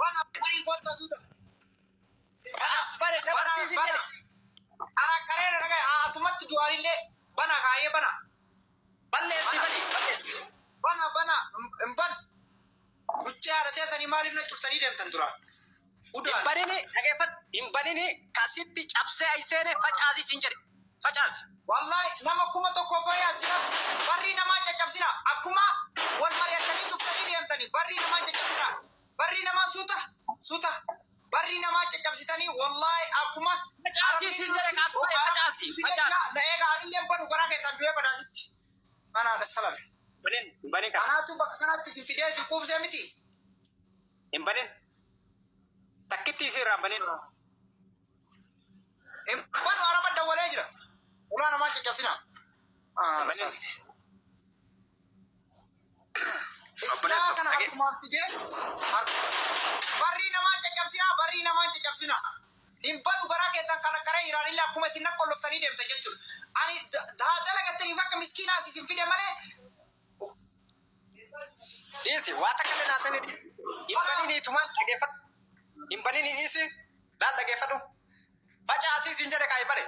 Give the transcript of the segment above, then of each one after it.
Bana banii kottu asuuta. As bane Bana dabarsiisi bana. jedhe. Araqqareera dhagaye asumatti du'aanillee bana kaayee bana. Balleessi Bana bani balleessi. bana bana hin ban. Luchee haadha teessanii maaliif na cuftanii deemtan duraan? Hin Udaan. banini dhageeffadhu. Hin banini kasitti cabsee ayiseene facaasi siin jedhe. Facaasi. Wallahi nama 1000 fayyaa sina barrii namaa caccabsina akkuma wal mari'attanii cuftanii deemtanii barrii namaa caccabsina barrii namaa suuta suuta barrii namaa caccabsitanii wallahi akkuma Facaasi arabni siin jedhe kaas bane facaasi biyya facaasi. jira na eega anillee banu garaa keessaan du'ee badaasitti anaadha salame Banin hin banin kana. anaatu bakka kanatti isin fidee isin quubsee miti. Hin banin. Takkitti isii irraa hin banin. Hin banu araba dawwalee jira ulaa namaa caccabsina. Hin Anaadha banin. salate. Islaa Obboleessoo kana dhagee. harkumaan fidee barrii namaan caccabsinaa barrii namaan caccabsinaa hin banu garaa keessan kalaqaree jiraanillee akkuma isin naqqolloftanii deemtan jechuudha. Ani daa dalagattaniif akka miskiinaa isin fide malee Dhiisi waa takka illee naasanii dhiisi. Hin bana banini itumaan dhageeffadhu. Hin banini dhiisi. Laal dhageeffadhu. Facaasii siin jedhe kaayi bane.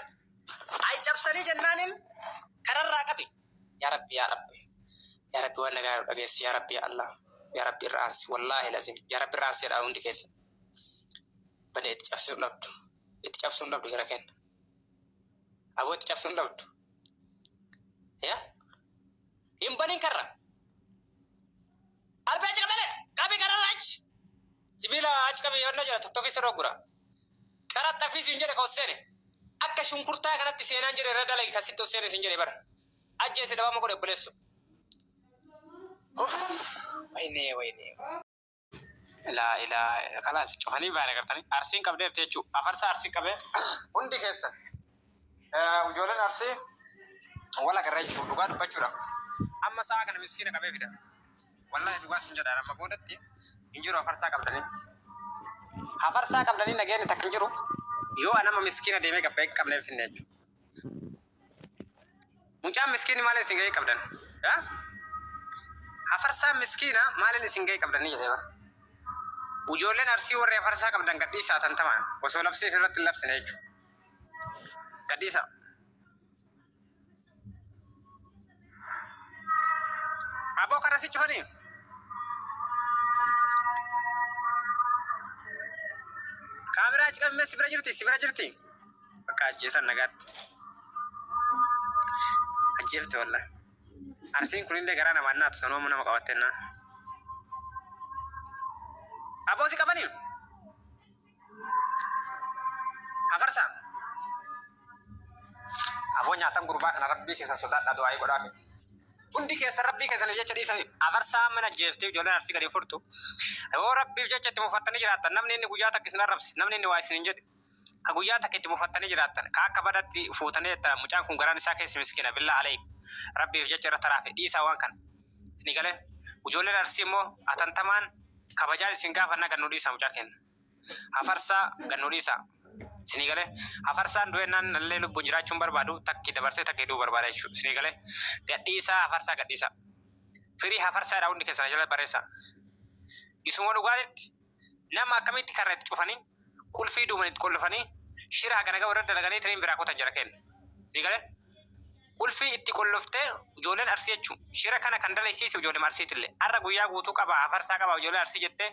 Ayi cabsanii jennaaniin kararraa qabi. Yaa Rabbi yaa Rabbi. Yaa Rabbi waan nagaa dhageessi yaa Rabbi yaa Allah. Yaa Rabbi irra aansi wallaahi lazim. Yaa Rabbi irra aansi jedhaa hundi keessa. Bane itti cabsuun dhabdu. Itti cabsuun dhabdu gara kenna. Aboo itti cabsuun dhabdu. Yaa hin banin karra. Albee achi qabale qabi kararraa achi. Sibiila achi qabi yoonna jira tokko sirra gura. Qara xafii siin jedhe ka osseene. Akka shunkurtaa kanatti seenaan jedhe irra dalagi kasitti osseene siin jedhe bara. Ajjeese dhabama godhe obboleessu. Wayne wayne. Laa ilaaha kalaas cufanii baane gartanii arsiin qabdeerti jechuudha. Afarsa arsii qabee hundi keessa. Ijoolleen arsii wal agarra jechuudha dhugaa dubbachuudha. Amma sa'a kana miskiina qabee fida. Wallahi dhugaa sin jedha amma boodatti hin jiru afarsaa qabdanii. Afarsaa qabdanii nageenyi takka hin jiru. Yoo anama miskiina deemee gabbee hin qabne hin finne jechuudha. Mucaan miskiinni maaliin isin gahee qabdan? Afarsaan miskiina maaliin isin gahee qabdanii jedhee bara. Ijoolleen arsii warri afarsaa qabdan gadhiisaa tantamaan osoo labsii irratti hin labsine jechuudha. Gadhiisaa. Aboo karra si cufanii? Kaameraa achi qabimee si bira jirti si bira jirti. Bakka ajjeesan nagaatti. Ajjeefte wallahi. Arsiin kunillee garaa namaan naatu sanuma nama qabattennaa. Aboo si qabanii? Afarsaa. Aboo nyaatan gurbaa kana rabbii keessa sodaadhaa du'aayii godhaa fi. Hundi keessa rabbii keessaniif jecha dhiisanii afarsaa mana jeeftee ijoolleen arsii gadi furtu. Yoo rabbiif jecha itti mufattanii jiraattan namni inni guyyaa takka isin arrabse namni inni waa isin hin jedhe ka guyyaa takka itti mufattanii jiraattan ka akka badatti fuutanii jettan mucaan kun garaan isaa keessi miskiina billaa alayk rabbiif jecha irra taraafe dhiisaa waan kana. Ni galee ijoolleen arsii immoo atantamaan kabajaan isin gaafannaa gad nu dhiisaa mucaa keenya. Hafarsaa gad nu dhiisaa. Isinii galee hafarsaan du'ennaan illee lubbuun jiraachuun barbaadu takki dabarsee takki du'uu barbaada jechuudha. Isinii galee gadhiisaa hafarsaa gadhiisaa. Firii hafarsaadha hundi keessan jala barreessaa. Isuma dhugaatitti nama akkamitti karra itti cufanii qulfii duuban itti qollofanii shira hagana ga'u irra dalaganii tiriin biraa kutan jara kenna. Isinii galee Qulfii itti qolloftee ijoolleen Arsii jechuun shira kana kan dalaysiise ijoollee Arsiitillee. Har'a guyyaa guutuu qaba hafarsaa qaba ijoollee Arsii jettee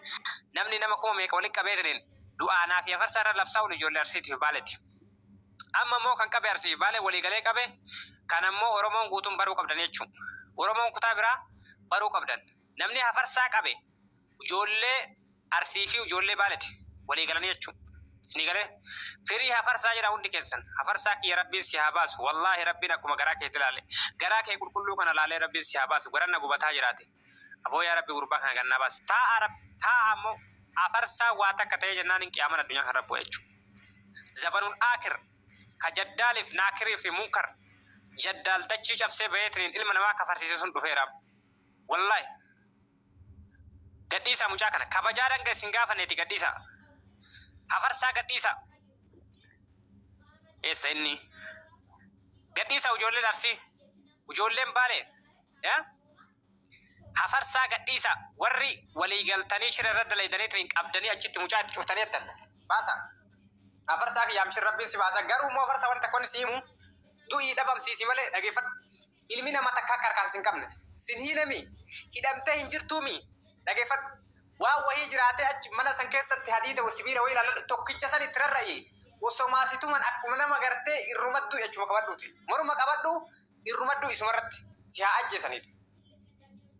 namni nama kuma meeqa walitti qabeetiniin du'aanaa fi hafarsaa irra labsaa oolu ijoollee Arsiitii fi Baaleeti. Amma immoo kan qabe Arsii fi Baalee walii galee qabe kan ammoo Oromoon guutuun baruu qabdan jechuun. Oromoon kutaa biraa baruu qabdan. Namni hafarsaa qabe ijoollee Arsii fi ijoollee Baaleti walii galanii jechuu. Isinii galee? Firii hafarsaa jedha hundi keessan. Hafarsaa kiyya Rabbiin si haa baasu. Wallaahi Rabbiin akkuma garaa keetti ilaale. Garaa kee qulqulluu kana laalee Rabbiin si haa baasu. Garan na gubataa jiraate. Aboo yaa Rabbi gurbaa kana gannaa baasi. Taa'a Rabbi taa'a ammoo hafarsaa waa takka ta'ee jennaan hin qiyaaman addunyaa kan rabbu jechuu. Zabanul aakir ka jaddaalif naakirii fi munkar jaddaal dachii cabsee baheetiniin ilma namaa kafarsiise sun dhufeera. Wallaahi. Gadhiisaa mucaa kana. Kabajaa danga isin gaafanneeti gadhiisaa. Hafarsaa gadhiisaa. Eessa inni? Gadhiisaa ijoolleen Arsii. Ijoolleen Baalee. Yaa? Hafarsaa gadhiisa warri walii galtanii shira irra dalaydanii qabdanii achitti mucaa itti cuftanii jettan baasa. Hafarsaa kiyya amshir, Rabbiin si baasa. Garuu immoo hafarsaa wanta tokkoon si himu, du'ii dhabamsiisi malee, dhageeffadhu. Ilmi nama takka akka harkaan sin qabne. Sin hiinami, hidhamtee hin jirtuumi, dhageeffadhu. Waan wahii jiraatee achi mana san keessatti hadiida sibiila wayii ilaalladhu, tokkicha san itti rarra'i. Osoo maasituman akkuma nama gartee irrumattuu jechuma qabadhuuti. Morma qabadhu, irrumaddu, isumarratti si haa ajjeesaniiti.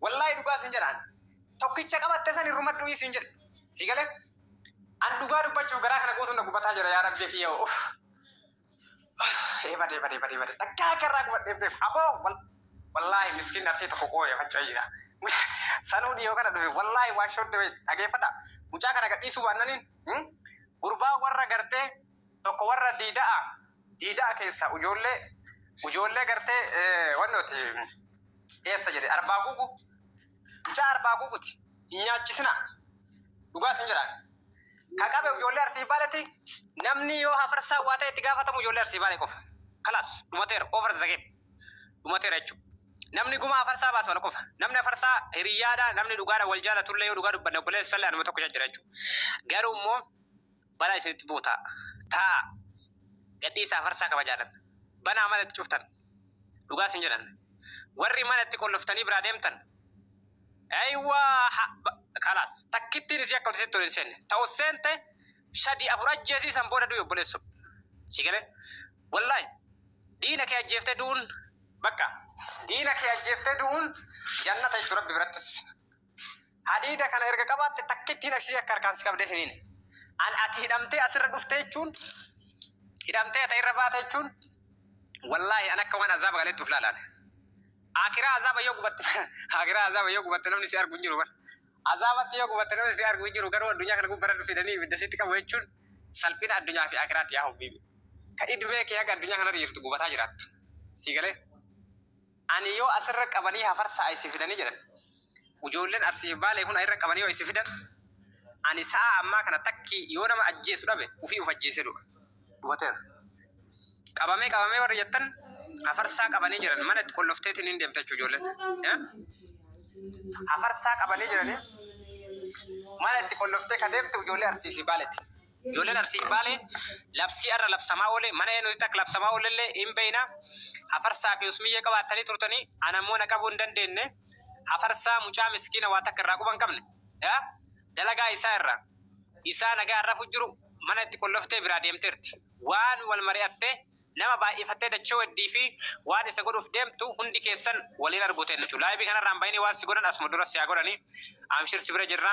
Wallaahi dhugaa sin jedhaan. Tokkicha qabatte san irrumaddu sin jedhe. Si galee? An dhugaa dubbachuuf garaa kana guutuun na gubataa jira, yaa Rabbi kiyya. Uff. Ee badee badee badee badee. Takkaa akka irraa gubadhee beeku. Aboo, wallaahi miskiin Arsii tokko qooyee faca'ee jira. Sanuu dhiyoo kana dhufe, wallaahi waan shodde dhageeffadha. Mucaa kana gadhiisuu baannaniin gurbaa warra gartee tokko warra diida'a keessa ijoollee gartee wannooti eessa jedhe, Arbaa Guugu, mucaa Arbaa Guuguti hin nyaachisina, dhugaa sin jedhaan. Ka qabe ijoollee Arsii Baaletti. Namni yoo hafarsaa waa ta'e itti gaafatamu ijoollee Arsii Baalee qofa. Kalaas, dhumateera, over the game. Dhumateera jechuudha. Namni gumaa hafarsaa baasu ana qofa. Namni hafarsaa hiriyyaadha, namni dhugaadha wal jaalatullee, yoo dhugaa dubbanne obboleessa sallee anuma tokko jira jechuudha. Garuu immoo balaa isinitti buuta. Taa gadhiisa hafarsaa kabajaadhan. Banaa mana itti cuftan. Dhugaa isin jedhan. Warri mana itti qolloftanii biraa deemtan. Ayiwaa, kalaas, takkittiin isii akka sitti hin seenne. Ta'u seente shadi afur ajjeesii, san booda du'i, obboleessu. Si galee? Wallaahi diina kee ajjeeftee du'uun, bakka diina kee ajjeeftee du'uun jannata jechuudha Rabbi birattis. Hadiida kana erga qabaatte takkittiin aksii akka harkaan si qabdee siniin. An ati hidhamtee asirra dhufte jechuun, hidhamtee ati irra baate jechuun, wallaahi an akka waan azaaba galeetti uf laalaan. Akiraa azaaba yoo gubatte, akiraa azaaba yoo gubatte namni si argu hin jiru bara. Azaabatti yoo gubatte namni si argu hin jiru, garuu addunyaa kana gubbarra fidanii ibidda sitti qabu jechuun salphina addunyaa fi akiraatti, yaa hubbiibi. Ka idmee kee haga addunyaa kanarra jirtu gubataa jiraattu. Si galee? Ani yoo asirra qabanii hafarsaa isi fidanii jedhan, ijoolleen Arsii Baalee kun irra qabanii yoo isi fidan, ani sa'a ammaa kana takki yoo nama ajjeesu dhabe ufii uf ajjeesee du'a. Dhumateera. Qabamee qabamee warri jettan, hafarsaa qabanii jiran, mana itti qollofteetiin hin deemte jechuudha ijoolleen. Hafarsaa qabanii jiranii mana itti qolloftee ka deemte ijoollee Arsii fi Baaleeti. Ijoolleen Arsii fi Baalee labsii irra labsamaa oole, mana eenyutti akka labsamaa oolellee hin beeyna. Hafarsaa fi usmiyyee qabaatanii turtanii, ana immoo na qabuu hin dandeenye. Hafarsaa mucaa miskiina waa takka irraa quba hin qabne. Dalagaa isaa irraa isaa nagaa irra jiru mana itti qolloftee biraa deemteerti. Waan wal mari'attee nama baay'ifattee dachee weddii fi waan isa godhuuf deemtu hundi keessan waliin arguuteen jechuudha. Live kanarraan bahanii waan si godhan asuma dura si haa godhanii. Amshir, si bira jirra.